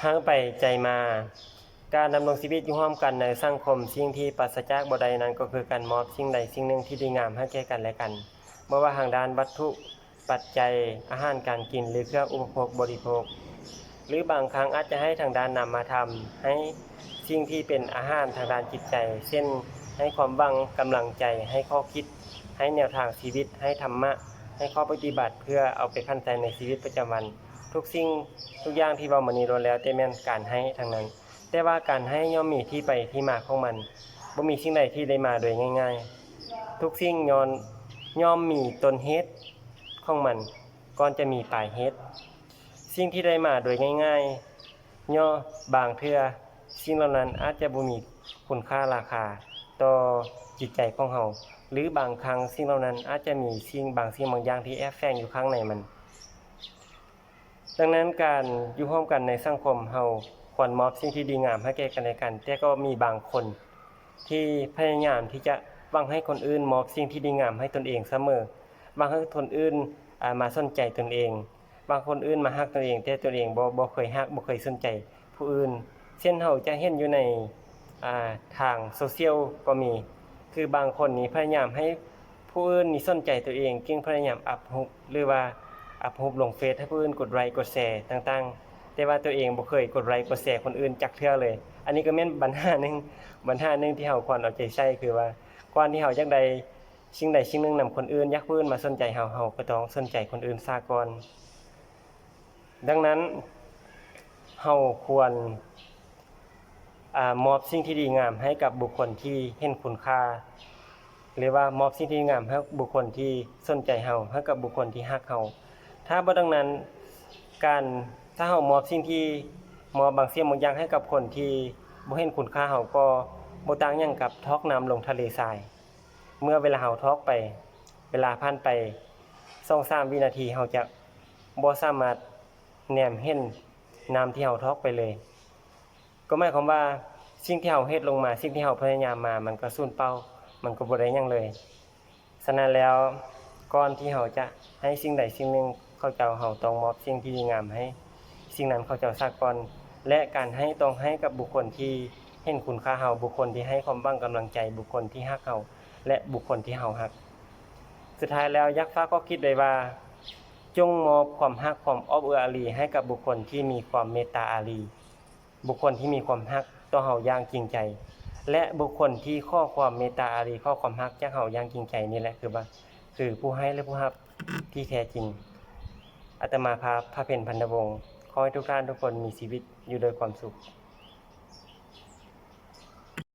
ທາງໄປໃຈມາ. ການດຳລົງຊີວິດຢູ່ຮ່ວມກັນໃນສັງຄົມ, ສິ່ງທີ່ປາສະຈາກບໍ່ໄດ້ນັ້ນກໍຄືການມອບສິ່ງໃດສິ່ງໜຶ່ງທີ່ດີງາມໃຫ້ແກ່ກັນແລະກັນ, ບໍ່ວ່າທາງດ້ານວັດຖຸປັດໄຈ, ອາຫານການກິນ ຫຼື ເຄື່ອງອຸປະໂພກບໍລິໂພກ, ຫຼື ບາງຄັ້ງອາດຈະໃຫ້ທາງດ້ານນາມະທຳ, ໃຫ້ສິ່ງທີ່ເປັນອາຫານທາງດ້ານຈິດໃຈ, ເຊັ່ນ ໃຫ້ຄວາມຫວັງ, ກຳລັງໃຈ, ໃຫ້ຂໍ້ຄິດ, ໃຫ້ແນວທາງຊີວິດ, ໃຫ້ທຳມະ, ໃຫ້ຂໍ້ປະຕິບັດ ເພື່ອເອົາໄປຜັນໃຊ້ໃນຊີວິດປະຈຳວັນ. ທຸກສິ່ງທຸກຢ່າງທີ່ເວົ້າມານີ້ລ້ວນແລ້ວແຕ່ແມ່ນການໃຫ້ທັງນັ້ນ. ແຕ່ວ່າການໃຫ້ຍ່ອມມີທີ່ໄປທີ່ມາຂອງມັນ, ບໍ່ມີສິ່ງໃດທີ່ໄດ້ມາໂດຍງ່າຍໆ. ທຸກສິ່ງຍ້ອນ ຍ່ອມມີຕົ້ນເຫດຂອງມັນ ກ່ອນຈະມີປາຍເຫດ. ສິ່ງທີ່ໄດ້ມາໂດຍງ່າຍໆ, ຍ້ອນບາງເທື່ອສິ່ງເຫຼົ່ານັ້ນອາດຈະບໍ່ມີຄຸນຄ່າລາຄາຕໍ່ຈິດໃຈຂອງເຮົາ, ຫຼື ບາງຄັ້ງສິ່ງເຫຼົ່ານັ້ນອາດຈະມີສິ່ງບາງສິ່ງບາງຢ່າງທີ່ແອບແຝງຢູ່ຂ້າງໃນມັນ. ດັ່ງນັ້ນ, ການຢູ່ຮ່ວມກັນໃນສັງຄົມ, ເຮົາຄວນມອບສິ່ງທີ່ດີງາມໃຫ້ແກ່ກັນແລະກັນ, ແຕ່ກໍມີບາງຄົນທີ່ພະຍາຍາມທີ່ຈະຫວັງໃຫ້ຄົນອື່ນມອບສິ່ງທີ່ດີງາມໃຫ້ຕົນເອງສະເໝີ, ຫວັງໃຫ້ຄົນອື່ນ, ອາ, ມາສົນໃຈຕົນເອງ, ຫວັງຄົນອື່ນມາຮັກຕົນເອງ, ແຕ່ຕົນເອງບໍ່, ບໍ່ເຄີຍຮັກ, ບໍ່ເຄີຍສົນໃຈຜູ້ອື່ນ. ເຊັ່ນ ເຮົາຈະເຫັນຢູ່ໃນ, ອາ, ທາງໂຊຊຽວກໍມີ, ຄືບາງຄົນນີ້ພະຍາຍາມໃຫ້ ຜູ້ອື່ນນີ້ສົນໃຈຕົວເອງ, ຈຶ່ງພະຍາຍາມອັບຮູບ ຫຼືວ່າອັບຮູບລົງເຟສໃຫ້ຜູ້ອື່ນກົດໄລກົດແຊຕ່າງໆ, ແຕ່ວ່າຕົວເອງບໍ່ເຄີຍກົດໄລກົດແຊຄົນອື່ນຈັກເທື່ອເລີຍ. ອັນນີ້ກໍແມ່ນບັນຫາໜຶ່ງ, ບັນຫາໜຶ່ງທີ່ເຮົາຄວນເອົາໃຈໃສ່, ຄືວ່າກ່ອນທີ່ເຮົາຢາກໄດ້ສິ່ງໃດສິ່ງໜຶ່ງນຳຄົນອື່ນ, ຢາກໃຫ້ຜູ້ອື່ນມາສົນໃຈເຮົາ, ເຮົາກໍຕ້ອງສົນໃຈຄົນອື່ນສາກ່ອນ. ດັ່ງນັ້ນ, ເຮົາຄວນ, ອາ, ມອບສິ່ງທີ່ດີງາມໃຫ້ກັບບຸກຄົນທີ່ເຫັນຄຸນຄ່າ, ຫຼືວ່າມອບສິ່ງທີ່ດີງາມໃຫ້ບຸກຄົນທີ່ສົນໃຈເຮົາ, ໃຫ້ກັບບຸກຄົນທີ່ຮັກເຮົາ. ຖ້າບໍ່ດັ່ງນັ້ນ, ການ, ຖ້າເຮົາມອບສິ່ງທີ່, ມອບບາງສິ່ງບາງຢ່າງໃຫ້ກັບຄົນທີ່ບໍ່ເຫັນຄຸນຄ່າເຮົາ, ກໍບໍ່ຕ່າງຫຍັງກັບຖອກນ້ຳລົງທະເລຊາຍ. ເມື່ອເວລາເຮົາຖອກໄປ, ເວລາຜ່ານໄປສອງສາມວິນາທີ, ເຮົາຈະບໍ່ສາມາດແນມເຫັນນ້ຳທີ່ເຮົາຖອກໄປເລີຍ. ກໍໝາຍຄວາມວ່າ ສິ່ງທີ່ເຮົາເຮັດລົງມາ, ສິ່ງທີ່ເຮົາພະຍາຍາມມາ, ມັນກໍສູນເປົ່າ, ມັນກໍບໍ່ໄດ້ຫຍັງເລີຍ. ສະນັ້ນແລ້ວ, ກ່ອນທີ່ເຮົາຈະໃຫ້ສິ່ງໃດສິ່ງໜຶ່ງເຂົາເຈົ້າ, ເຮົາຕ້ອງມອບສິ່ງທີ່ດີງາມໃຫ້ສິ່ງນັ້ນເຂົາເຈົ້າສາກ່ອນ, ແລະ ການໃຫ້ຕ້ອງໃຫ້ກັບບຸກຄົນທີ່ເຫັນຄຸນຄ່າເຮົາ, ບຸກຄົນທີ່ໃຫ້ຄວາມຫວັງກຳລັງໃຈ, ບຸກຄົນທີ່ຮັກເຮົາ ແລະ ບຸກຄົນທີ່ເຮົາຮັກ. ສຸດທ້າຍແລ້ວ, ຢາກຝາກຂໍ້ຄິດໄວ້ວ່າ, ຈົ່ງມອບຄວາມຮັກ, ຄວາມອອບເອື້ອອາຣີໃຫ້ກັບບຸກຄົນທີ່ມີຄວາມເມດຕາອາຣີ, ບຸກຄົນທີ່ມີຄວາມຮັກຕໍ່ເຮົາຢ່າງຈິງໃຈ ແລະ ບຸກຄົນທີ່ຂໍຄວາມເມດຕາອາຣີ, ຂໍຄວາມຮັກຈາກເຮົາຢ່າງຈິງໃຈນີ້ແຫຼະ ຄືວ່າ ຄືຜູ້ໃຫ້ ແລະ ຜູ້ຮັບທີ່ແທ້ຈິງ. ອາດຕະມາພາບ ພະເພັນ ພັນນະວົງ, ຂໍໃຫ້ທຸກທ່ານທຸກຄົນມີຊີວິດຢູ່ດ້ວຍຄວາມສຸກ.